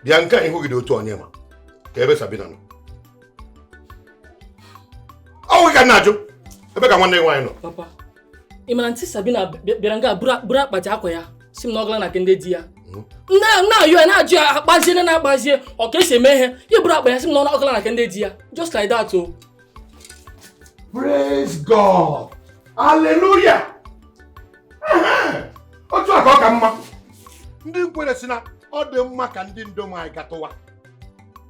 Bịa nke a, ihu gị dị otu onye ma ka ebe Sabina nọ. Ọ nwe ka m na-ajụ ebe ka nwanne gị nwaanyị nọ. Papa, ị mara aunty Sabina bịara nga buru akpati akwa ya, si m na ọ gala na nke ndị di ya. Na-ayọ ya, na-ajụ ya, akpazie na na-akpazie ọ ka esi eme ihe ya, buru akpa ya, si m na ọ gala na nke ndị di ya, just like that o. Praise God, hallelujah. Ehe, otu a ka ọ ka mma. Ndị nkwere si na ọ dị mma ka ndị ndom anyị gatụwa.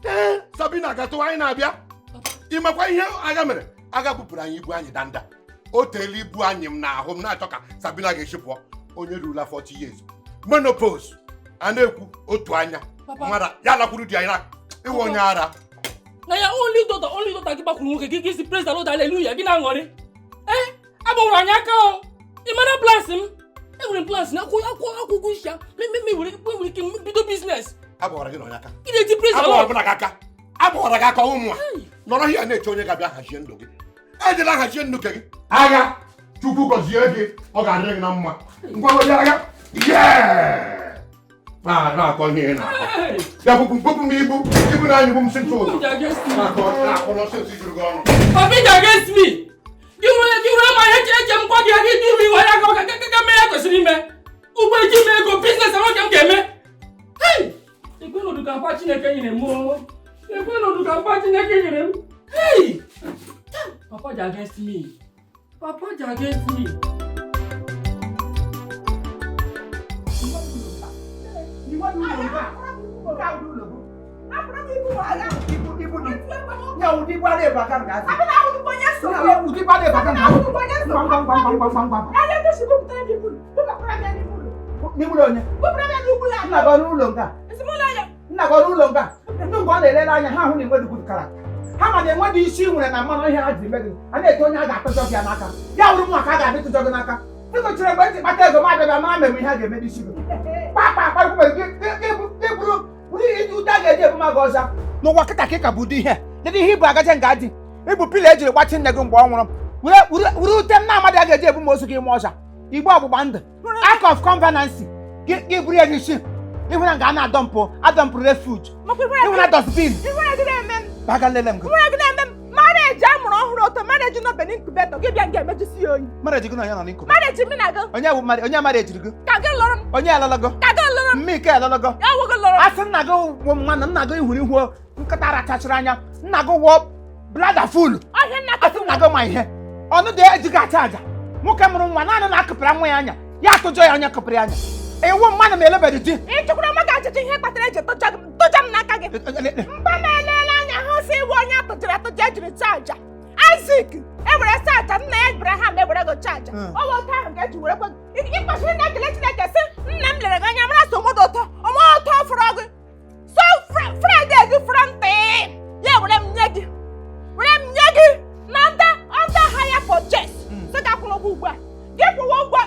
Ee, Sabina gatụwa, anyị na-abịa. Ịmakwa ihe agha mere? Agha bupụrụ anyị ibu anyị danda. O teela ibu anyị m n'ahụ m na-achọ ka Sabina ga-esi pụọ. Onye rula 40 years, menopause, a na-ekwu otu anya. Papa. Mmadụ ya lakwuru di anyị na ịwụ onye ara. Na ya only daughter gị gbakwuru nwoke gị, gị si praise the Lord, hallelujah, gị na-aṅụrị. Ee, agbawara anyị aka o. Ị mara plans m? Enwere m plans na akwụkwọ isi ya me nwere ike bido business. Agbawara gị na onye aka? Ị na-eti praise the Agbawara Lord. m na gị aka? Agbawara gị aka? Ụmụ a nọrọ here na-eche onye ga-abịa hazie ndụ gị. Ejela hazie ndụ nke gị. Agha, Chukwu gọzie gị, ọ ga-adịrị gị na mma. Ngwa, onye agha. Yeah! Na-akọ ihe ị na-akọ. Hey! Bịa bupụ bupụ m ibu ibu na anyịgbu m si ntụ ụzọ. Ị against me. Na-akọ na-akọ nonsense juru gị ọnụ. Papa, ị against me. Gị nwere ma ihe eche m gwa gị, gị duru iwe ya ga mee ya kwesịrị ime. Ugbo eji m ego business ahụ ka m ga-eme. Hey! Ekwe n'odu ka mkpa Chineke nyere m o. Ekwe n'odu ka mkpa Chineke nyere m. Hey! Papa dị against me. Papa dị against me. N'ime onye nna gị ọrụ ụlọ nga, nna gị ọrụ ụlọ nga, ndị mgbe ọ na-elele anya ha hụ na enweghị good character, ha ma na enweghị isi nwere na mmanụ ihe ha ji eme gị. A na-ete onye a ga-atụjọ gị ya n'aka, ya wụrụ mụ ka a ga-abịa tụjọ gị n'aka. Dịka chere mgbe ntị kpata ego m abịa mara mere ihe a ga-eme n'isi gị kpakpa akpa kwubere gị gị bụrụ bụrụ ihe ụda ga-eji ebu gị ọzọ n'ụwa kịta ka ị ka bụ ụdị ihe dị ihe ibu agaje nga dị ịbụ pillow ejiri gbachi nne gị mgbe ọ nwụrụ, were were were ute nna amadị a ga-eji ebu m ozu gị ime ọzọ. Igbe ọgbụgba ndụ, Ark of Covenant, gị gị buru ya n'isi, ịhụ na nga a na-adọmpụ adọmpụ refuse, ịhụ na dustbin baga lele m gị. Marriage a mụrụ ọhụrụ oto, marriage nọ benin incubator, gị bịa nga emejisi ya oyi. Marriage gị na onye nọ n'incubator? Marriage mi na gị. Onye bụ onye marriage gị? Ka gị lụrụ m. Onye alọlọgọ? Ka gị lụrụ m. Mmike alọlọgọ? Ya wụ gị lụrụ m. Asị nna gị wụ mmanụ, nna gị hụrụ ihu nkịta rachachiri anya, nna gị wụọ bladder full. Ọhịa nna. Asị nna gị ma ihe ọnụ dị ejighị acha aja. Nwoke mụrụ nwa naanị na-akụpịra nwa ya anya, ya atụjọ ya onye kụpịrị anya ewu mmadụ ma elebeghị di. Ị chụkwara m gị ajụjụ ihe kpatara eji tụja gị tụja m n'aka gị. Mba, m elele anya hụ sị iwe onye atụjara atụja ejiri chụọ aja. Isaac ewere sị aja nna ya Abraham ewere gị chụọ aja. Ọwa otu ahụ ga-eji were kwe gị. Ị kwesịrị na-ekele Chineke sị nna m lere gị anya mara sọ onwe ụtọ onwe ụtọ fụrụ gị so Friday gị fụrụ ntị ya were m nye gị, were m nye gị na ndị under hire purchase, sị gị akwụrụ ụgwọ ugbu a, gị kwụwa ụgwọ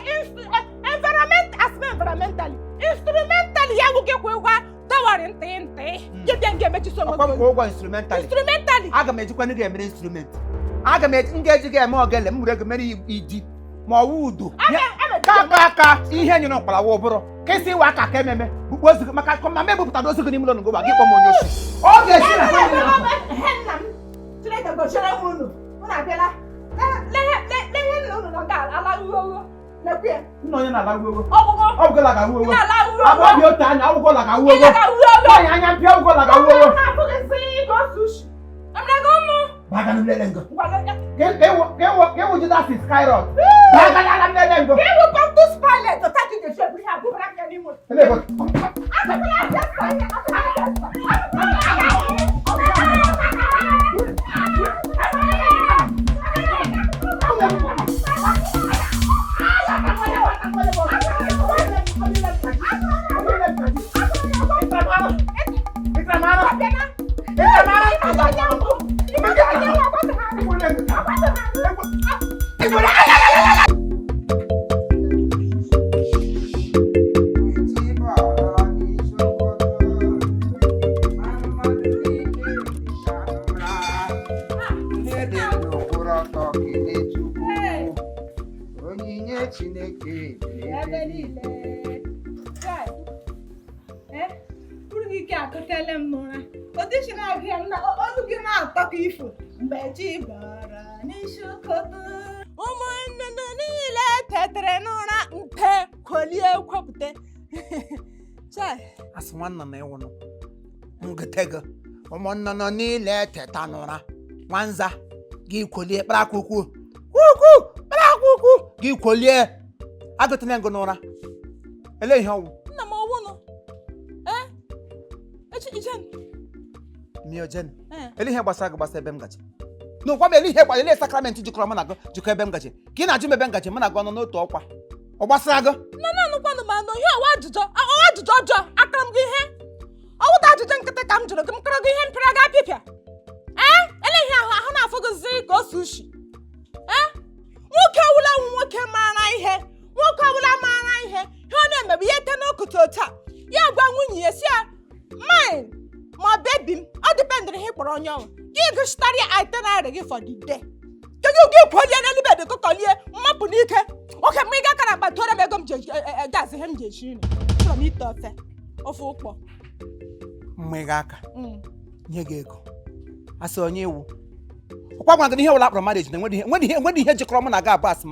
environment as environmentally instrumentally, ya wụ gị kwụ ụgwọ dowry ntị ntị gị bịa nga emechisi onwe Ọkwa m gị. kwụ ụgwọ instrumentally? Instrumentally. Aga m ejikwanụ gị emere instrument. Aga m eji m ga-eji gị eme ogele m were ego mere idi ma ọ wụ udo ka aka aka ihe nyere mkparawa ụbụrụ ka isi iwe aka ka ememe bukpu ozu gị maka ma m ebupụtara ozu gị n'ime ụlọ ngụgba gị kpọ m onye osi ọ ga-esi na family ahụ. Nna m, Chineke gọziere m unu. Unu abịala lehe nna unu nọ ga-ala uwe lekwe ya. Nna onye na-ala uwe? Ọgwụgwọ. Ọgwụgwọ ga uwe. Na-ala uwe. Abụọ bi otu anya ọgwụgwọ ga uwe. Ị ga uwe. Nwaanyị anya mpịa ọgwụgwọ ga uwe. Na-abụghịzi ka otu ushi emere gị ụmụ. Baga m lele ngo. Ngwa. Ka ịwụ Judas Iscariot, baga m lele ngo. Ka ịwụ Pontius Pilate ọta ka ị ga-esi ebu ihe abụbara m ya n'ime ụlọ. Ele ebe- Asịkwala asị asị ihe, asịkwala asị asị. Onyinye Chineke dị ebe niile. Ike akụtele m n'ụra. Odisi na-agụ ya m na olu gị na-atọ ka ifo. Mgbe chi bọrọ n'isi ụtụtụ. Ụmụ nnụnụ niile tetere n'ụra nte kolie kwepụta. Chai. Asị nwanna na ịwụnụ ngete gị ụmụ nnụnụ niile teta n'ụra nwanza gị kwolie kparakwukwu kwukwu kparakwukwu gị kwolie agụtene gị n'ụra ele ihe ọwụ. Nna m ọwụnụ. Ee? Echi ijen. Miojen. Ee. Ele ihe gbasara gị gbasa ebe m gaje n'ụkwa m ele ihe gbasara ele sakramenti jikọrọ mụ na gị jikọ ebe m gaje ka ị na-ajụ m ebe m gaje mụ na gị ọnụ n'otu ọkwa ọ gbasara gị. Nna na anụkwanụ m anụ ihe ọwa ajụjụ ọwa ajụjụ ọjọọ akara m gị ihe ọwụda ajụjụ nkịtị ka m jụrụ gị m kọrọ gị ihe mpịara gị apịpịa. Ee, ele ihe ahụ ahụ na-afụ gị ka o sushi. Ee, nwoke ọbụla wụ nwoke maara ihe, nwoke ọbụla maara ihe ihe ọ na-emebu ya ete n'ụkụtụ otu a ya gwa nwunye ya si ya mine ma bebi m ọ dịpendịrị ihe ị kpọrọ onye ọnwụ gị gụchitara ya itinerary gị for the day. Kedu gị kwolie n'elu bed kọkọlie mmapụ n'ike oke mgbe ị ga akara akpa tụọrọ m ego m ji gaazị ihe m ji esi nri chọrọ m ite ofe ofe ụkpọ. Mmeghe aka nye gị ego asị onye iwu ọkwa gwara gị na ihe ọbụla akpọrọ marriage na enwere ihe jikọrọ mụ na gị abụọ asị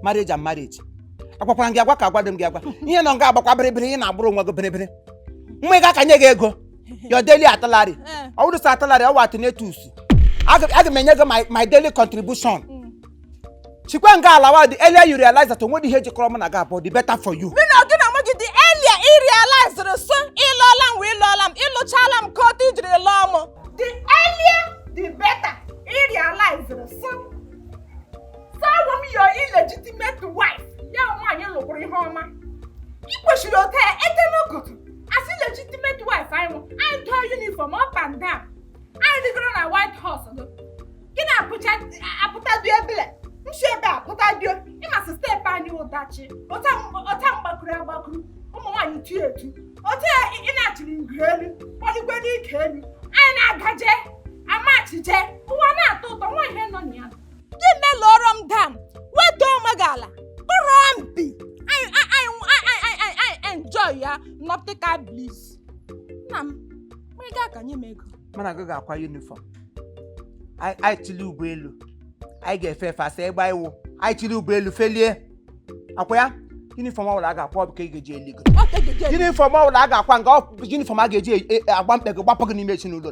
marriage and marriage agwakwara gị agwa ka agwa dị m gị agwa ihe nọ nga agbakwa bịrịbịrị ị na-agbụrụ onwe gị bịrịbịrị mmeghe aka nye gị ego your daily atalari ọ bụrụ sọ atalari ọ wụ atịnetus aga m enye gị my daily contribution chikwe nga alawa the earlier you realize that onwere ihe jikọrọ mụ na gị abụọ the better for you. Gị na gị na onwe gị the earlier ị realized so ịlụọla m wee lụọla m ịlụchala m ka otu ijiri lụọ m the earlier the better ị realized so so awụ m your illegitimate wife ya nwaanyị lụkwuru ihe ọma ị kwesịrị otu a ete n'ụkụtụ as illegitimate wife anyị nwụ anyị dụọ uniform up and down anyị rigoro na white horse gị gị na-apụcha apụta dị ebele nshi ebe a pụta dị ịmasị steepụ anyị ụdachi ọta mgbakụrụ agbakụrụ ụmụ nwaanyị tu etu otu ị na-achịrị ngụ elu kpalikwe n'ike elu anyị na-agaje amachije ụwa na-atọ ụtọ nwa ihe nọ na ya gị melụọrọ m dam wetuo onwe gị ala kpụrọ mpi anyị enjoy ya nautical bliss. Nna m ma ị ga-aka nye m ego. Mụ na gị ga-akwa uniform anyị chịrị ụgbọ elu anyị ga-efe efe asị ịgba iwu anyị chịrị ụgbọ elu felie akwa ya uniform ọbụla a ga-akwa ọ bụ ka ị ga-eji eli gị Ọ ka ị ga-eji eli. Uniform ọbụla a ga-akwa nga ọ bụ uniform a ga-eji agba mkpe gị gbapụ gị n'ime ezinụlọ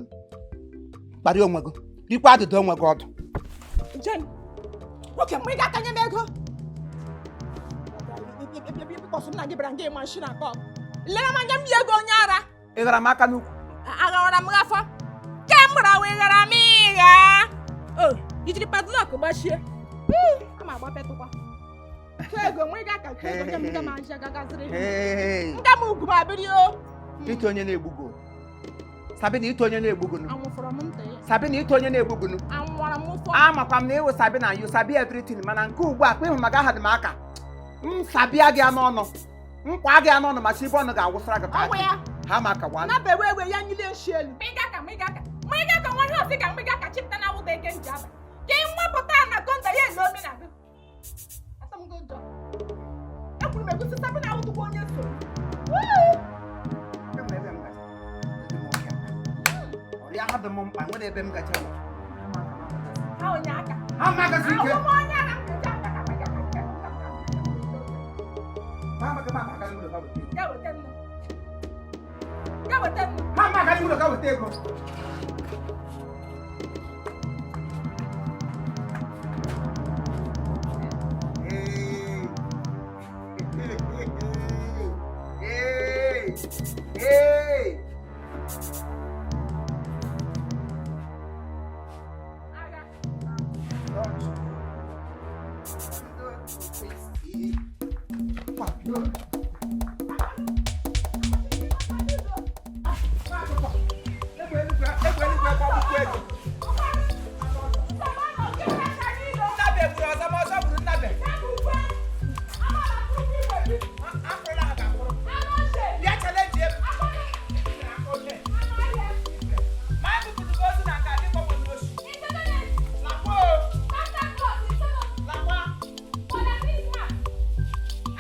kparịa onwe gị rikwa adụdụ onwe gị ọdụ. Jen, nwoke mgbe ị ga-aka nye m ego kpọsụ nna gị bịara nga ịma nshi na kọp lere m anya m yi ego onye ara. Ị ghara m aka n'ukwu. Aghawara m gị afọ kemgbe wee ghara m ịgha o ijiri padlock gbachie ama agbapetụkwa tụọ ego nwe ga ka tụọ ego nye m nga m aja gagaziri Hey. nga m ugwu m abịrị o. Ite onye na-egbu go Sabina ite onye na-egbu gonu Anwụfọrọ m ntị ya. Sabina ite onye na-egbu gonu Anwụwara m ụfọ. Amakwa m na ịwụ Sabina you sabi everything mana nke ugbu a kwa ịhụ maka aha dị m aka m sabia gị anụ ọnụ nkwa gị anụ ọnụ ma chi ibe ọnụ ga-awụsara gị ka Ọwụ ya. ha ma aka gwa Na bewe ewe ya nyile nshi elu. Mịga ka mịga ka mịga ka nwa ihe ọsị ka mịga ka chipụta na awụda eke nji aba. Ka ị nwapụta na konda ya ele omenala gị. Ata m gị ụjọ. Ekwuru m ekwusi Sabina awụdụkwa onye so. Ọrịa ha dị m mkpa nwere ebe m gacha Ha onye aka. Ha magasị ike. Ahụ m onye ara m ga-eji aka ka mịga ka mịga ka. Ha magasị aka n'ụlọ ka weta ego. Ya weta nnu. Ya weta nnu. Ha magasị ụlọ ka weta ego. Hey! Hey! Agha.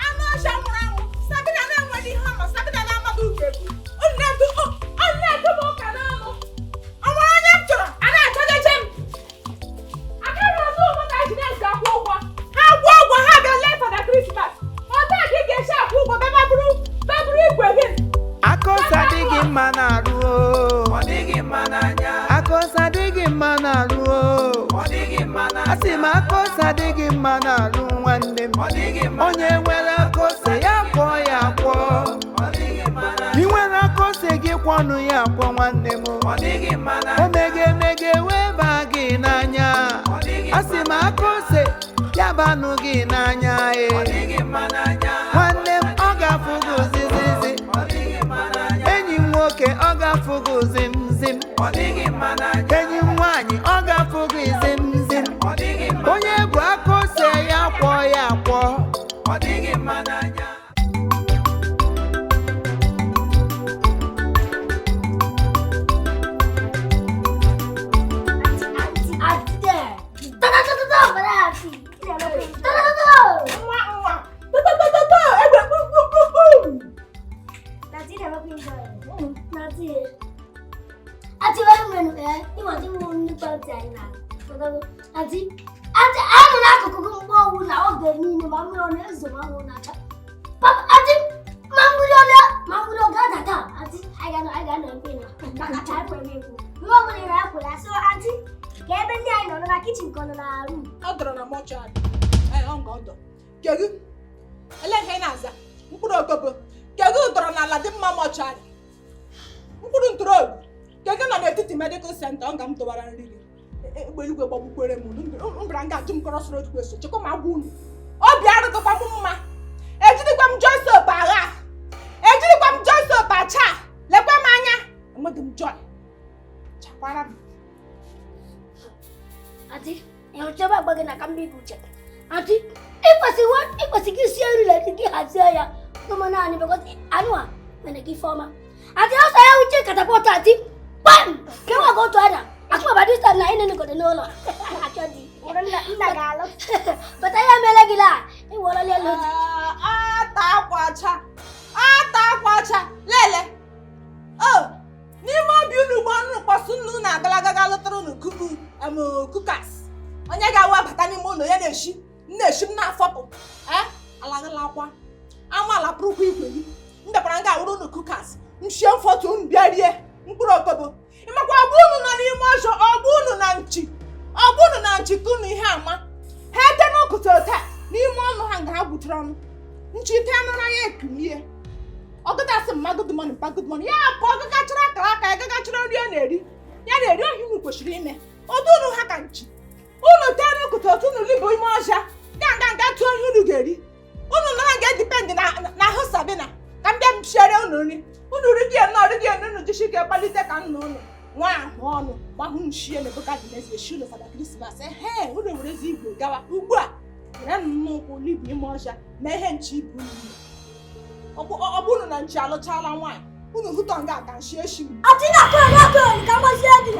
Anụ ọhịa nwụrụ anwụ. Adịghị mma n'alụ nwanne m. Onye nwere aka ose ya kwọọ ya akwọ. Ị nwere aka ose gị kwọnụ ya akwọ nwanne m. Emege emege wee baa gị n'anya. Asị m aka ose ya banụ gị n'anya e. Nwanne m ọ ga-afụ gị zizizi. Enyi m nwoke ọ ga-afụ gị zim zim. Enyi m nwaanyị ọ ga-afụ gị zim zim. Onye bụ aka ose ya kwọọ ya akwọ. Nwa nwa. Tototototo, egbe kpukpukpukpu. Àti wọ́n mẹ́nu ẹ̀ ìwọ̀n tí mo nípa ti àyìnlá àti àti anụ n'akụkụ gị mgbe ọwụ na oge niile ma mmiri ọ na-ezo ma anwụ na-acha. Papa, àti ma mmiri ọ na ma mmiri ọ ga-ada taa àti anyị ga-anọ anyị ga-anọ ebe na maka anyị kwere ekwu ihe ọ bụla ị na-akwụ ya so àti ka ebe ndị anyị nọ nọ na kichin ka ọ nọ na rum. Ọ dọrọ na mọchụarị. Ee, ọ nga ọ dọ. Kedu? Ele ihe ị na-aza? Mkpụrụ okobo. Kedu dọrọ n'ala dị mma mọchụarị? Mkpụrụ ntụrụobi. Kedu nọ n'etiti medical center ọ nga m dọwara nri gị? Egbe igwe gbagbukwere m unu. M bịara nga ajụ m cross road question. Chekwa m agwa unu. Obi arụghịkwa m mma. Ejirikwa m joy soap agha. Ejirikwa m joy soap acha. Lekwa m anya. Enweghị m joy. Chakwara m. Àti ịhụrụ chebe agba gị na ka mmiri uche. Àti ịkwesị gị sie nri na gị hazie ya tụma naanị because anụ a mere gị ifeọma. Àti ọsọ ya uche katapọt àti kpam kewa ka otu ada akụmaba dista na ịnene godo n'ụlọ achọ di Nna ga-alụ. bata ya emela gị laa ịwọrọla elu. Ata akwa ọcha. Ata akwa ọcha. Lele. O, n'ime obi unu ugbo ọnụ kpọsụ nnu na agalaga ga lụtara unu kuku em kukas. Onye ga-awa bata n'ime ụlọ ya na-eshi m na-eshi m na-afọpụ. Eh, alagala akwa. Amaala pụrụkwa igwe gị. M bịakwara nga awụrụ unu kukas. M shie mfọtụ unu bịa rie mkpụrụ okobo. Ịmakwa ọgbụ unu nọ n'ime ọzọ ọgbụ unu na nchi. Ọgbụ unu na nchi ka unu ihe ama. Ha ete n'ụkụtụ taa n'ime ọnụ ha nga ha gwuchara ọnụ. Nchi te anụ n'anya ekulie. Ọgụgasị mma good morning pa good morning. Ya pụọ gagachara akara aka ya gagachara nri ọ na-eri. Ya na-eri ohi unu kwesịrị ime. Ọdụ unu ha ka nchi. Unu tee n'ụkụtụ otu unu libo ime ọzọ. Ga nga nga tụọ ihe unu ga-eri. Unu nọrọ nga dipendị na na ahụ Sabina ka m bịa m siere unu nri. Unu rigie nnọọ rigie nnọọ unu jisi ike kpalite ka nna unu nwa ahụ ọnụ gbahụ nshie na Nebukadneza eshi unu fada Krismas. Ehe, unu werezi igwe gawa ugbu a. Were nnụnụ ụkwụ libo ime ọzọ mee ihe nchi ibu unu. Ọ bụ unu na nchi alụchala nwaanyị. Unu hụtọ nga ka nshi eshi m. Àti na-akọ na-akọ ka mgbazie gị.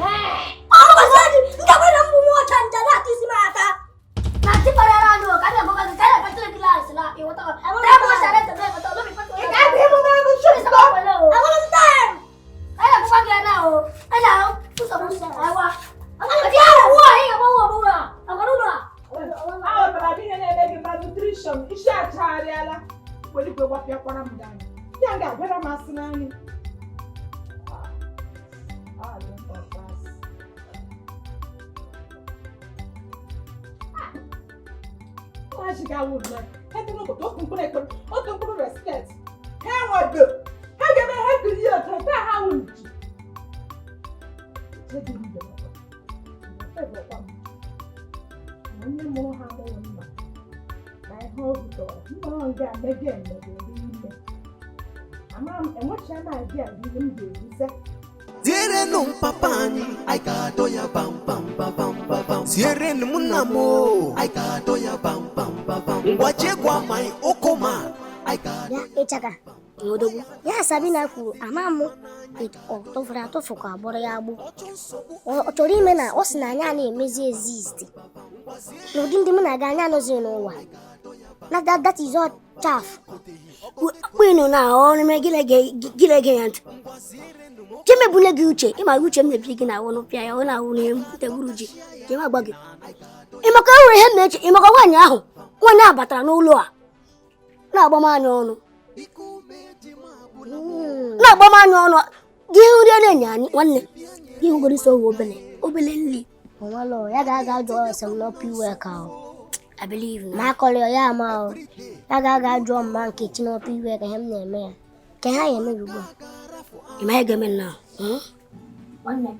Ọ mgbazie gị nke nwere mbụ m ọcha nja na-atụ isi m ata. Na ntị kparịara anyị ka anyị agwakwa gị ka anyị akpatara gị laasị la ịghọta. Taa bụ ọcha na-ete ebe ọtọ n'obi Ị ga-abịa ịmụ n'ọnụ chụpụta. Agwara m taa. Anyị agwakwa gị ya na o. Anyị na-ahụ ụzọ m ụzọ awa. Àti ahụ wụ anyị ga-agbanwe ọbụla. Agwara ụlọ a. Aghọtara m ihe na-eme gị malnutrition, isi achagharịala. Weligwe gbapịakwara m gị anya. Ya ga-agwara m asị n'anya. Ah, dị mkpa asị. Nwaanyị ga-awụ nnọọ. Ha dị n'ụbọchị otu mkpụrụ ekpere, otu mkpụrụ respect. Ha enwebe. Ha ga-eme ha kulie otu taa ha wụ nchi. Uche dị ndụ. Efebekwa m. Na onye mụrụ ha amụghị mma. Na ihe o butere, nnọọ nga mege emege ime. Ama m enwechaghị m idea ihe m ga-ebuze. Tierenụ m papa anyị, anyị ga-adọ ya bam bam bam bam bam bam. Tierenụ m nna m o, anyị ga-adọ ya bam bam bam bam. Ngwa jee gwa my okoma, anyị ga-adọ Ya ịchaka odogwu. Ya Sabina kwuru ama m ọ tụfuru atụfu ka agbọrọ ya agbụ. Ọ chọrọ ime na ọ sị na anyị a na-emezi exist. N'ụdị ndị mụ na gị anyị anọzighị n'ụwa. Na that is all chaff. Kpịnụ na ọrụ mere gị na-ege ya ntị. Chemebune gị uche ịma uche m mebiri gị na awụ pịa ya ọ na-awụ na ntegburu ji jem agba gị. Ịmaka e nwere ihe m na-eche ịmaka nwaanyị ahụ nwaanyị ahụ batara n'ụlọ a na-agba m anya ọnụ na-agba m anya ọnụ gị hụ nri na-enye anyị nwanne gị hụgoro isi owu obele obele nri. Onwelo ya ga-aga jụọ ese m n'ọpụ iwe ka ọ I believe na ma akọrọ ya ama o. Ya ga-aga jụọ mma Nkechi n'ọpụ iwe ka ihe m na-eme ya. Ka ha ya eme ugbu a. Ị ma ihe ga-eme na? Nwanne,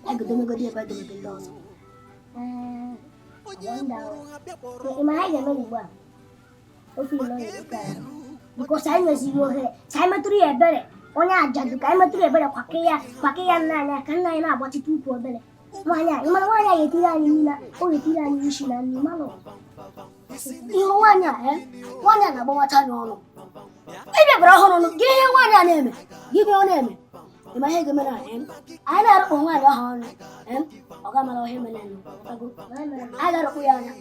a ga-edomegodi ebe edomego ndị ọzọ. Ị ma ha ga-eme ugbu a? Ofe ilo ya because anyị nweziri ohere ka anyị metụrụ ya ebere onye ajadu ka anyị metụrụ ebere kwake ya nna anyị ka nna anyị na-agbachite ukwu obere. Nwaanyị a, ị mara nwaanyị a ga-etiri anyị nri na ọ ga-etiri anyị isi na nri manụ. Ihe nwaanyị a nwaanyị a na-agbawacha anyị ọnụ. Ị bịabara ọhụrụ nụ gị ihe nwaanyị a na-eme gị ihe ọ na-eme. Ị ma ihe ga-eme na anyị na-arụkpọ nwaanyị ahụ ọnụ ọ ga-amara ihe mere nụ. Anyị ga-arụkpụ ya anya.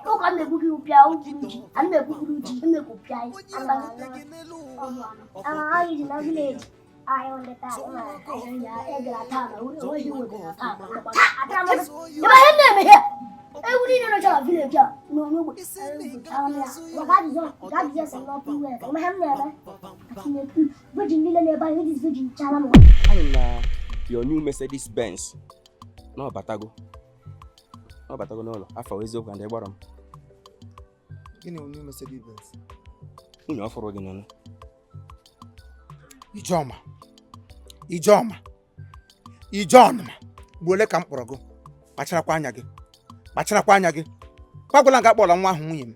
Ụka m na-egbu gị ụpịa ji ana m egbuguru ji emekwu pịa ihe na-eme ihe ewu niile nọcha na vileji a n'ogbe virgin niile na-ebe anyị virgin chala m. Your new Mercedes Benz. No batago. No batago n'ụlọ. Afọ eziokwu and ịgbara m. Gịnị bụ new Mercedes Benz? Nwunye ọfụrụ gị nọ. Ijeọma. Ijeọma. Ijeọma. Gbuo ole ka m kpọrọ gị? Kpacharakwa anya gị. Kpacharakwa anya gị. Gwagwala nga akpọrọ nwa ahụ nwunye m.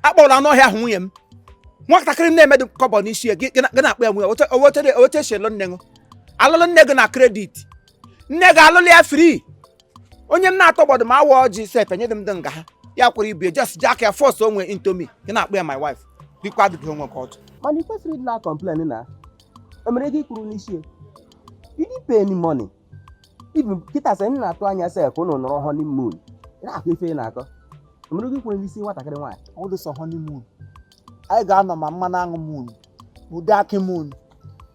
Akpọrọ anụ ọhịa ahụ nwunye m. Nwatakịrị m na-emedụ kọbọ n'isi ya gị na-akpọ ya nwunye. Owote eshelo nne gị. Alụlụ nne gị na kredit. Nne gị alụlụ ya fri. Onye m na-atọ gbọdọ ma awa ọjị sef enye dị m dị nga ha. Ya kwere ibu just ji aka ya force onwe into me. Gị na-akpọ ya my wife. Bikwa adịghị onwe ka ọdụ. Mana ị kwesịrị ịdị na-complain na emere gị kwuru n'isi ya. You didn't pay any money. Even kịta sị m na-atụ anya sef ka ụnụ nọrọ honeymoon. Ị na-akọ ife ị na-akọ. Emere gị kwuru n'isi nwatakịrị nwaanyị. Ọ dị sọ honeymoon. Anyị ga-anọ ma mmanụ aṅụ moon, ụdị akị moon.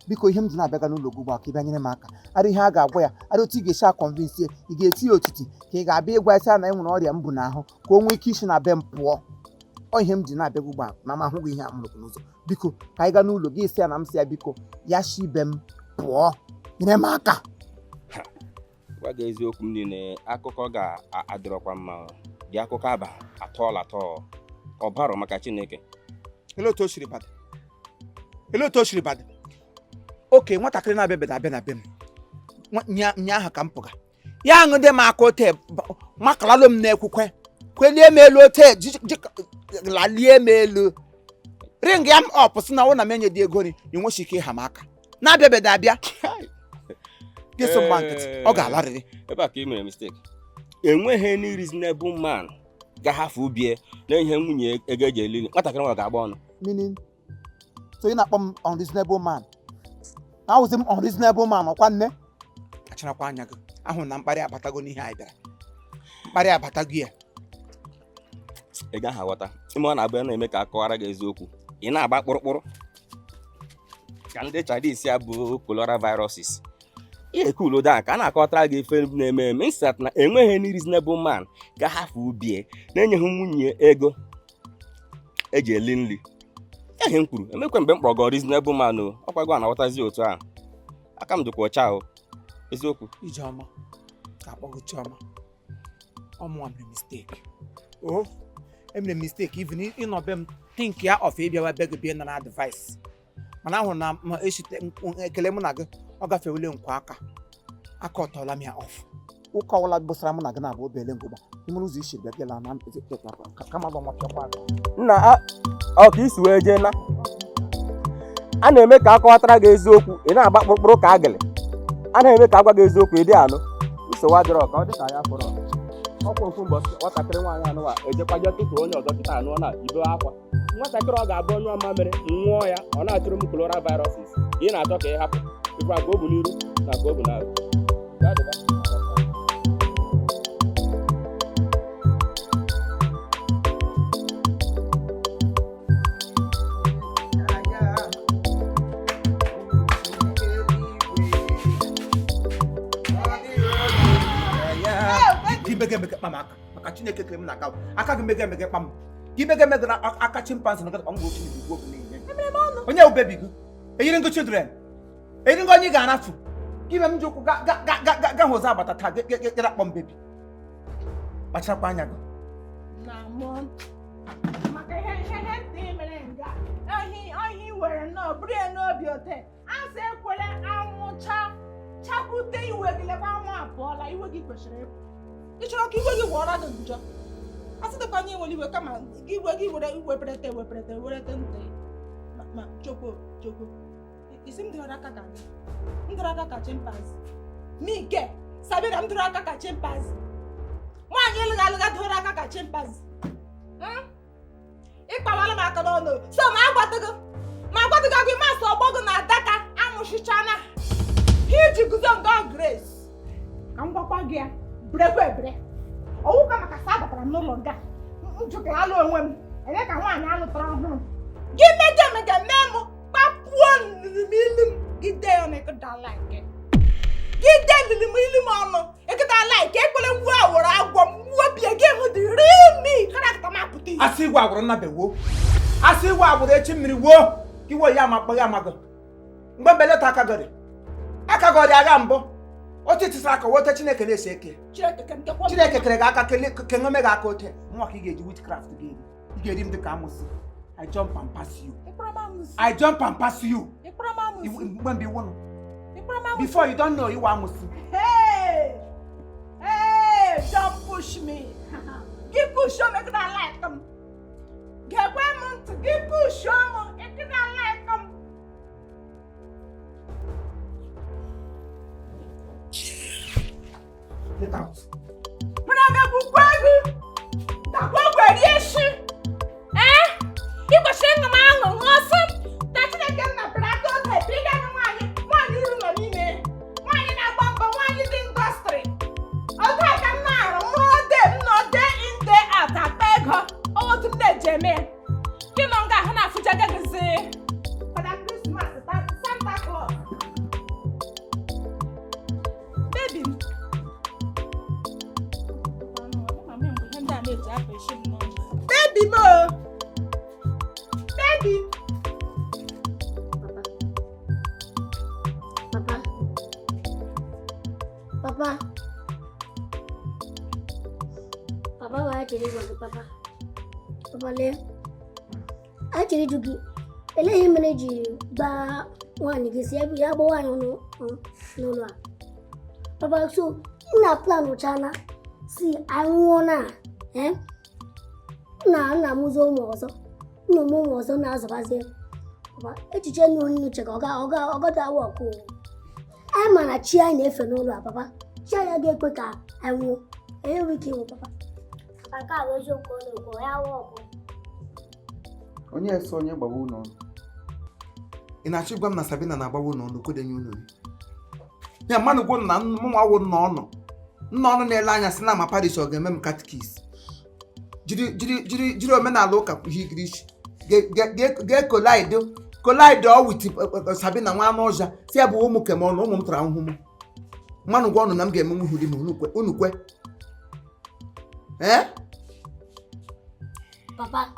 Biko ihe m ji na-abịaga n'ụlọ gị ugbu a ka ị bịa nyere m aka. Ara ihe a ga-agwa ya, ara otu ị ga-esi akọnvinsi ya, ị ga-eti ya otiti ka ị ga-abịa ịgwa isi na e nwere ọrịa mbụ n'ahụ ka o nwee ike isi na be m pụọ. Ọ ihe m ji na-abịa ugbu a na m ahụghị ihe a m rụrụ n'ụzọ. Biko ka anyị gaa n'ụlọ gị isi ya na m si ya biko ya shi be m pụọ nyere m aka. Gwa gị eziokwu m niile akụkọ ga-adịrọkwa mma. Dị akụkọ aba atọọla atọ ọ barọ maka Chineke. Elee otu o siri bada? Elee otu o siri bada? Oke nwatakịrị na-abịa abịa na be m nya ahụ ka m pụga ya aṅụ dị m aka ote makalalụ m n'ekwukwe kwelie m elu ote lalie m elu ring ya m ọp sị na ọ na m enye dị ego nri enweghị ike ịha m aka na-abịabeda abịa ga-eso mgba nkịtị ọ ga-alarịrị. Ebe a ka ị mere mistake. Enweghị any reasonable man ga-ahafụ ubie na ihe nwunye ego eji eli nwatakịrị nwa ga-agba ọnụ. Meaning, so ị na-akpọ m unreasonable man? Ahụzi m unreasonable man ọkwa nne? Kpacharakwa anya gị ahụ na mkparị abatago n'ihe anyị bịara. Mkparị abatago ya. Ị gaghị aghọta. Ime ọ na-abụ ya na-eme ka akọwara gị eziokwu. Ị na-agba kpụrụkpụrụ ka ndị Chinese ya bụ cholera viruses. Ị ekulo da ka a na-akọtara gị ife na-eme eme nsat na enweghị any reasonable man ga-ahafụ ubie na-enyeghị nwunye ego eji eli nri. Ihe m kwuru emekwe mgbe m kpọrọ gị reasonable man o ọkwa gị na-aghọtazi otu ahụ. Aka m dịkwa ọcha o eziokwu. Ijeọma ka akpọ gị Chiọma. Ọmụnwa mere mistake. O emere mistake even ịnọ be m think ya of ịbịawa be gị bịa nara advice. Mana ahụrụ na m eshite ekele mụ na gị ọ gafewele nkwa aka. Aka ọtọọla m ya off. Ụka ọbụla gbụsara mụ na gị na-abụ obele ngụgba. Ime ụzọ isi bịa bịala na kama bụ mapịakwa aka. Nna ọ ka isi wee jee na a na-eme ka akọwatara gị eziokwu ị na-agba kpụrụkpụrụ ka agịlị a na-eme ka agwa gị eziokwu ị dị anụ nsogbu adịrọ ka ọ dị ka ya fọrọ ọkwa ofu mbọsị nwatakịrị nwaanyị anụwa ejekwa jee tụtụ onye ọzọ kịta anụọ na ibe akwa nwatakịrị ọ ga-abụ onye ọma mere nwụọ ya ọ na-achụrụ m cholera viruses ị na-achọ ka ị hapụ ịkwa ka o bu n'iru na ka o bu n'azụ. Mege kpam aka maka Chineke kere m na aka aka gị mege mege kpam gị mege mege na aka chimpanzee na nkata ngwa Chineke gbuo gị niile. Onye bụ bebi gị eyiri ngụ children eyiri ngụ onye ị ga-arafu Gị me m ji ụkwụ ga hụzọ agbata taa gị akpọ m baby. Kpacharakwa anya gị. Na mụ maka ihe ihe ntị mere nga ohi were nnọọ buru ya n'obi ote asị ekwere anwụcha chakwute iwe gị lekwa anwụ apụọla iwe gị kwesịrị ịpụ. Ị chọrọ ka iwe gị wọrọ gị njọ asị dịkwa anyị nwere iwe kama gị iwe gị were iweperete eweperete werete ntị ma chokwo chokwo isi m dọrọ aka ka gị m dọrọ aka ka chimpanzee mike Sabina m dọrọ aka ka chimpanzee nwaanyị alụghị alụgha dọrọ aka ka chimpanzee. Ịkpawala m aka n'ọnụ so ma agwatụghị gị masị ọgbọ gị na adaka anwụchichana ha iji guzo nga Grace ka m gwakwa gị ya berekwa ebere ọwụka maka sa abatara m n'ụlọ nga m jụkara alụ onwe m ele ka nwaanyị alụtara ọhụrụ gị mejọ emejọ mee m kpapuo nliri m gị dee ya n'ịkụdala nke gị dee nliri m ilu m ọnụ ịkụdala nke ekwere ngwa awọrọ agwọ m wobie gị hụ dị real me karakta m apụta ihe. Asị igwe agwụrụ nnabe woo, asị igwe agwụrụ echi mmiri woo, iwe ya ama kpọghị amagụ mgbe mbelata akagọrị agha mbụ otu itisara aka wote Chineke na-esi eke Chineke kere gị aka keṅome gị aka ote nwa ka ị ga-eji witchcraft gị eri ị ga-eri m dịka amụsị. I jump and pass you. I jump and pass you. Mgbe mgbe iwu nọ before you don't know iwu amụsị. Hey! Hey! Don't push me. Gị push m ịkụda like m. Gekwe m ntị gị push m ịkụda like m. Get out. Mụ na m egwukwa gị. Dakwa gwere eshi. Eh? Ị kwesịrị ịṅụ m aṅụ ṅụọ sị na Chineke nna pịrị aka oge pịga gị nwaanyị nwaanyị uru nọ n'ime nwaanyị na-agba mbọ nwaanyị dị ndọstrị otu a ka m na-arụ mụrụ ode m nọ day in day out akpa ego otu m na-eji eme ya gị nọ nga ahụ na-afụjaga gịzi Fada Christmas Santa Claus baby m baby m o baby. Papa. Papa. Papa wa chere ịgwa gị papa. Papa lee. A chere ịjụ gị elee ihe mere ji gbaa nwaanyị gị si ya gba nwaanyị n'ụlọ a. Papa so nna plan ụchana si anwụọ na nna nna m ụzọ ụmụ ọzọ nna m ụmụ ọzọ na-azụbazi. Papa echiche nnu onye uche ka ọ gadawa ọkụ. Anyị ma na chi anyị na-efe n'ụlọ a papa chi anyị ga-ekwe ka anyị nwụọ enweghị ike ịnwụ papa. Nke a bụ eziokwu ọ na-ekwu ya wụ ọkụ. Onye eso onye gbawa ụlọ ọnụ ị na-achọ ịgwa m na Sabina na-agbawa ụlọ ọnụ kodenye ụlọ ya mmanụ gwụ na mụnwa wụ nna ọnụ nna ọnụ na-ele anya sị na ama Paris ọ ga-eme m katikis jiri omenala ụka higirishi ga-ekolaid kolaid ọ wit Sabina nwa anụ ọja si ya bụ ụmụ kem ọnụ ụmụ m tara ahụhụ m mmanụ gwa ọnụ na m ga-eme nwuhu di m unu kwe ee. Papa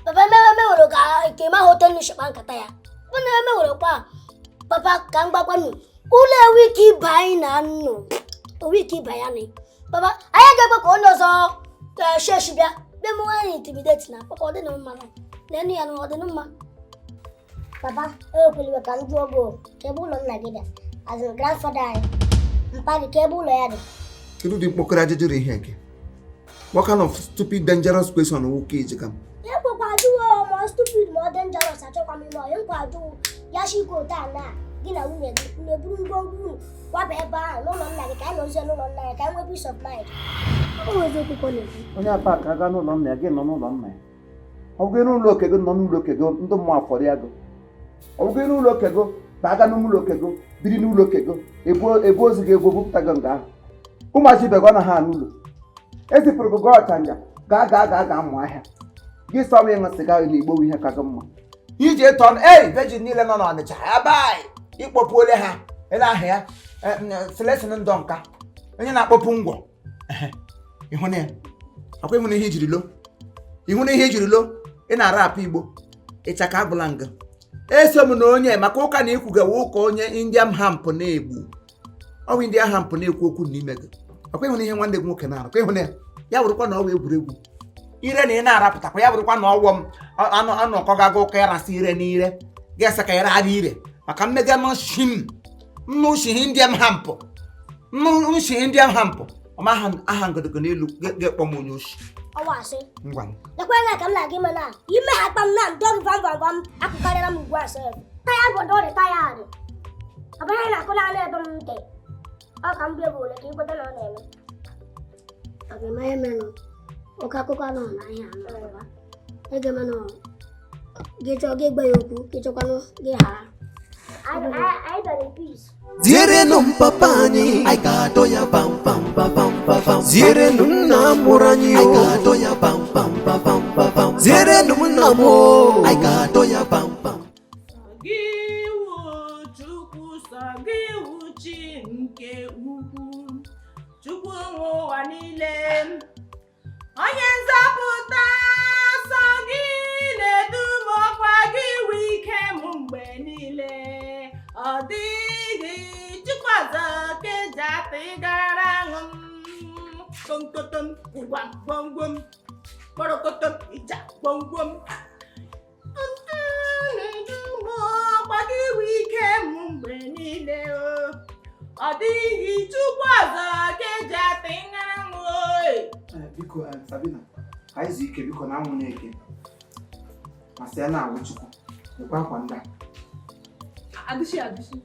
papa mewere ka nke ma hotel shikpa nkata ya mana emewere kwa papa ka m gbakwanụ ụlọ ewiki ịba anyị na nnụ owiki ịba ya ni papa anyị ga-ekwe ka onye ọzọ sheshi bịa bịa mụ nwaanyị intimidate na papa ọ dị na mma na ya na ọ dị mma. Papa ewekweliwe ka m jụọ gị ka ebe ụlọ nna gị dị azụ grandfather anyị mpa gị ka ebe ụlọ ya dị. Kedu ụdị mkpọkọrọ ajụjụ ihe nke what kind of stupid dangerous question nwoke iji ka m ekwekwa ajụwo ma stupid ma ọ dangerous achọkwa m ime ọyị nkwa ajụwo ya shiko taa na gị na nwunye gị unu eburu ngwongwo unu kwaba ebe ahụ n'ụlọ nna gị ka anyị nọzie n'ụlọ nna ya ka anyị nwee peace of mind. Ọ bụ eziokwu ka ọ na-ekwu. Onye apa ka aga n'ụlọ nna ya gị nọ n'ụlọ nna ya ọ bụghị n'ụlọ oke gị nọ n'ụlọ oke gị ndị mmụọ afọrọ ya gị ọ bụghị n'ụlọ oke gị ba aga n'ụlọ oke gị biri n'ụlọ oke gị ebu ozu gị egwu bupụta gị nga ahụ ụmụazị ibe gị ọ na ha n'ụlọ ezipụrụ gị gaa ọchanja gaa gaa gaa gaa mụọ ahịa gị sọwa ịṅụ sịga na igbo ihe ka gị mma iji eto ọnụ ei vejin niile nọ n'Ọnịcha abai ịkpọpụ ole ha ele aha ya selesin ndọ nka onye na-akpọpụ ngwọ ịhụ na ya akwa ịhụ na ihe ijiri lo ịhụ na ihe ijiri lo ị na-ara apụ igbo ịchaka agwụla nga eso m na onye maka ụka na ikwugawa ụka onye Indian hamp na-egbu Ọ bụ ndị agha mpụ na-ekwu okwu n'ime gị. Ọkwa ịhụ na ihe nwanne gị nwoke na-arụ, kwa ịhụ na ya. Ya bụrụkwa na ọ wụ egwuregwu. Ire na ị na-arapụtakwa, ya bụrụkwa na ọwọ m anụ anụ ọkọgago ụka ịrasị ire n'ire. Ga-ese ka ire ara ire maka mmega nọshi m nnụ shi ndị m ha mpụ nnụ shi ndị m ha mpụ ọma aha aha ngodogo n'elu ga-ekpọ m onye oshi. Ọwa asị. Ngwa. Lekwa anya ka m na-aga ime na ime ha kpam na ndọ gị vam vam vam akụkarịla m ugbu a sef. Taya bụ ndọrị taya dị. Ọ bụrụ na na-akụ naanị ebe m ntị. Ọ ka m bịa bụ ole ka ikweta na ọ na-eme. Ọ ga-eme ihe merenụ. Oke akụkọ anọ n'ahịa anọ. Ege menụ gị chọọ gị gba ya okwu, gị chọkwanụ gị ghara. Anyị bịara in peace. Zierenụ m papa anyị, anyị ga-adọ ya pam pam pam pam pam pam. Zierenụ nna mụrụ anyị, anyị ga-adọ ya pam pam pam pam pam pam. Zierenụ m nna m o, anyị ga-adọ ya pam pam. Gị wụ Chukwu, sọ gị wụ Chi nke ukwu, Chukwu nwe ụwa niile, onye nzọpụta, sọ gị na-edu m, ọkwa gị wụ ike m mgbe niile. Ọ dịghị Chukwu ọzọ ka eji atụ ịgara aṅụ m. Komkotom gwam gwomgwom, kpọrọkotom ịja gwomgwom. Ọkwa gị wụ ike m mgbe niile o. Ọ dịghị Chukwu ọzọ ka eji atụ ịṅara m oyi. Biko, Sabina, ka anyị zuo ike biko, na anwụ na-eke masị ya na-awụ Chukwu. Lekwa akwa ndị a. Adịshi adịshi.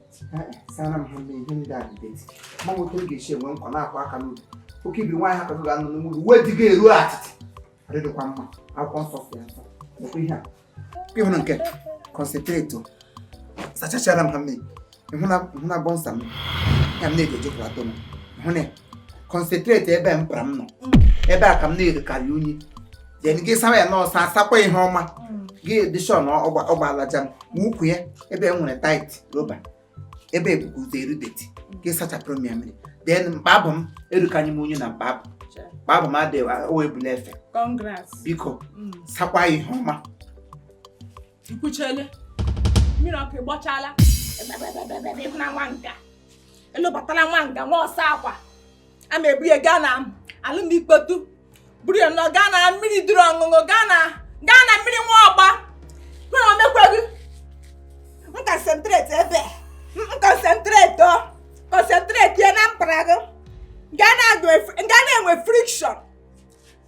Sara m ha mee ihe ndị a dị dirty. Ma nwoke ọ ga-esi enwe nkwa na-akwa aka n'obi oke ibiri nwaanyị ha ka ga-anọ n'ụlọ uwe dị ga-eru atịtị adịdịkwa mma. Akwụkwọ nsọ si ya nsọ. Lekwa ihe a, ịhụrụ nke concentrate o sachachara m ha mmiri. Ịhụ na bọnsa m ya m na-eji ejekwata m hụ na concentrate ebe m pra m nọ ebe a ka m na-erikarị unyi. Then gị sawa ya n'ọsọ, asakwa ihe ọma gị dị sure na ọgbalaja m ma ukwu ya ebe e nwere tight rọba ebe ebukuzo eru dirty, gị sachapụrụ m ya mmiri. Then mkpabụ m erukanye m unyi na mkpabụ mkpabụ m adịghị o ebula efe. Congrats. Biko, sakwa ya ihe ọma. Ikwuchele mmiri ọkụ ịgbọchala ebebebebebe. Ịhụ na nwa nga elụbatala, nwa nga nwa ọsọ akwa a ma ebu ya gaa na alụmikpotu, buru ya nọ gaa na mmiri duru ọṅụṅụ, gaa na mmiri nwa ọgba hụ na omekweghị m. Concentrate ebe m concentrate o concentrate ya na mpara gị gaa na-enwe friction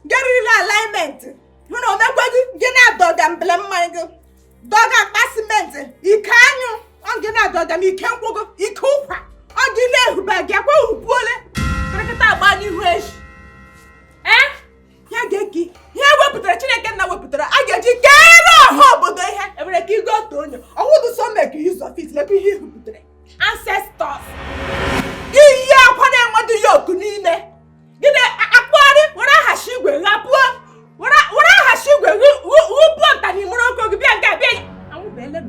garurila alignment. Hụ na omekweghị gị na-adọga mbele mmanya gị, dọga akpa simenti ike anyụ ọ gị na-adọga m ike nkwụ gị, ike ụkwa ọ gị na-ehube gị akwa uhubuole kịrịkịta agba n'ihu echi. Ee, ya ga-eki ihe wepụtara Chineke nna wepụtara a ga-eji kere ọha obodo ihe enwere ka igo otu onye ọwụdụ so make use of it. Lekwa ihe ihupụtara ancestors gị, yi akwa na-enwedị yoke n'ime gị na-akpụgharị were ahashi igwe ghapụọ, were ahashi igwe ghụpụọ nta n'imụrụ oko gị bịa nga bịa anwụbeele m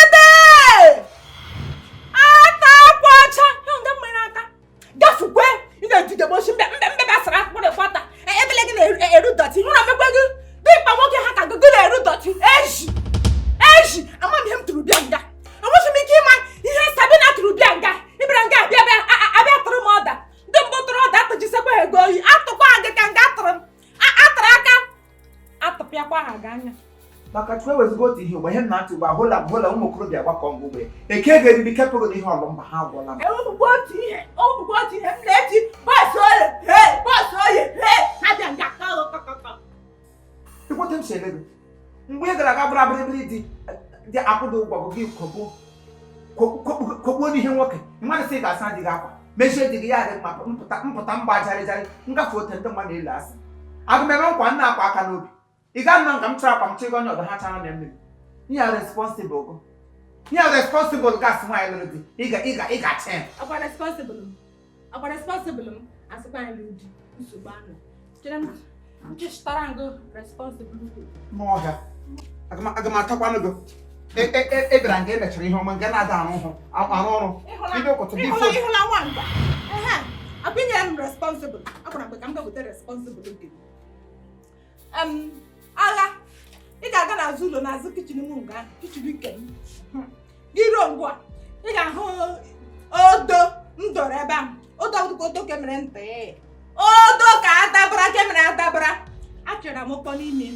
ebe ata akwa ọcha ya nga mmiri aka gafukwe. Ị na-etije gbochi mbe mbe mbe basara akpụrụ kwata ebele gị na-eru dirty. Hụrụ omekwe gị dimkpa nwoke ha ka gị na-eru dirty. Eji eji ama m ihe m tụrụ bịa nga, enweghị m ike ịma ihe Sabina tụrụ bịa nga. Ịbịara nga abịa bịa abịa tụrụ m ọda. Ndị mbụ tụrụ ọda atụjisekwa ha ego oyi atụkwa gị ka nga atụrụ m atụrụ aka atụpịakwa ha gị anya. Maka Chukwu ewezigo otu ihe ugbo ihe m na-atụ ugbo ahụla m hụla ụmụ okorobịa gbakọ ngwa ugbo eke ga-eriri kepụrụ n'ihe ọlụmba ha agwụla m. Ewepụkwa otu ihe, ewepụkwa otu ihe m na-eji bọọsụ oye he, bọọsụ oye he, ha bịa nga kọkọkọkọ. Ekweta m si ele gị mgbe ị gara aga bụrụ abịrịbịrị dị dị akwụdo ụgwọ gị kogbuo n'ihe nwoke mmadụ sị ga-asa di gị akwa mechie di gị ya dị mma mpụta mpụta mgba jarịjarị ngafe ote ndị mmadụ elu asị agụmeme nkwa nna akwa aka n'obi ị ga nọ nka m chọrọ akwa m chịgo onye ọdọ ha chara na mmiri. Ihe a responsible gụ, ihe a responsible gasị nwaanyị lụrụ di ị ga chen. Akwa responsible m, akwa responsible m asịkwa anyị lụrụ di nsogbu anụ chere m nchịchịtara ngụ responsible n'ọhịa aga m atakwanụ gị. E bịara nga emechara ihe ọma nga na-ada arụ hụ arụ ọrụ bido ụkọtụ gị. Ịhụla ịhụla nwamba ehe abịnyere m responsible akwara mgbe ka m ga-weta responsible gị agha ị ga-aga n'azụ ụlọ, n'azụ kitchen m nga ahụ kitchen ike m gị ruo ngwa. Ị ga-ahụ odo m dọrọ ebe ahụ. Odo dịka odo ka emere ntị. Odo ka adabara ka emere adabara. Achọrọ m ụkpọ n'ime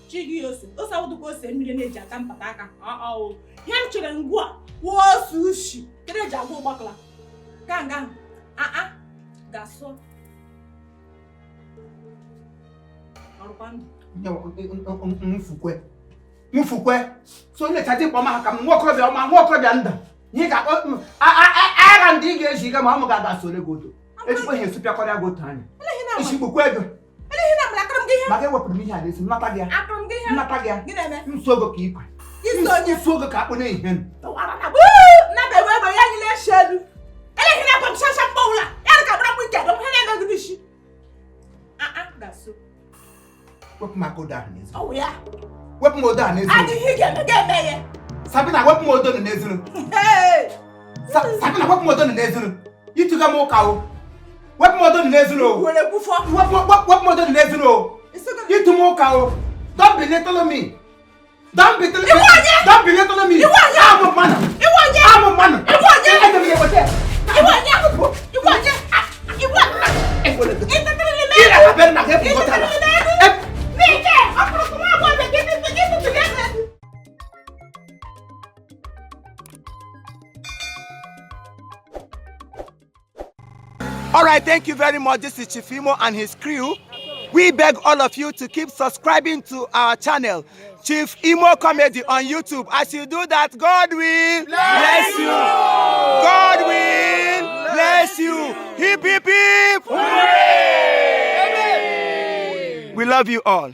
chi gị ose. Ose awụdịkwa ose mmiri na-eji ata mpata aka. Ọ ihe m chere ngwu a wụọ ose ushi kedu eji agwa ụgbakala ka nga ahụ aa ga-asụ ọrụkwa ndụ. Mfukwe mfukwe so nlecha dị mkpọ ma ka m nwa okorobịa ọma nwa okorobịa nda ihe ga-akpọ agha ndị ị ga-eji ga ma ọ m ga-aga sore gị oto ejikwa ihe esupịakọrịa gị otu anya esigbukwa ego maka ewepụrụ m ihe a n'esi nnata gị ya nnata gị ya nso ogo ka ikwe nso ogo ka akpụ na-ehihe wepụ m aka odo ahụ n'ezi wepụ m odo ahụ n'ezi Sabina wepụ m odo n'ezinu Sabina wepụ m odo n'ezinu ịtụga m ụka o wepụ m odo n'ezinu o wepụ m odo n'ezinu o ịtụ m ụka o don't belittle me, don't belittle me, don't belittle me. Amụ mmanụ amụ mmanụ All right, thank you very much. This is Chief Imo and his crew. We beg all of you to keep subscribing to our channel, Chief Imo Comedy on YouTube. As you do that, God will bless you. God will bless you. Hip, hip, hip. Hooray! We love you all.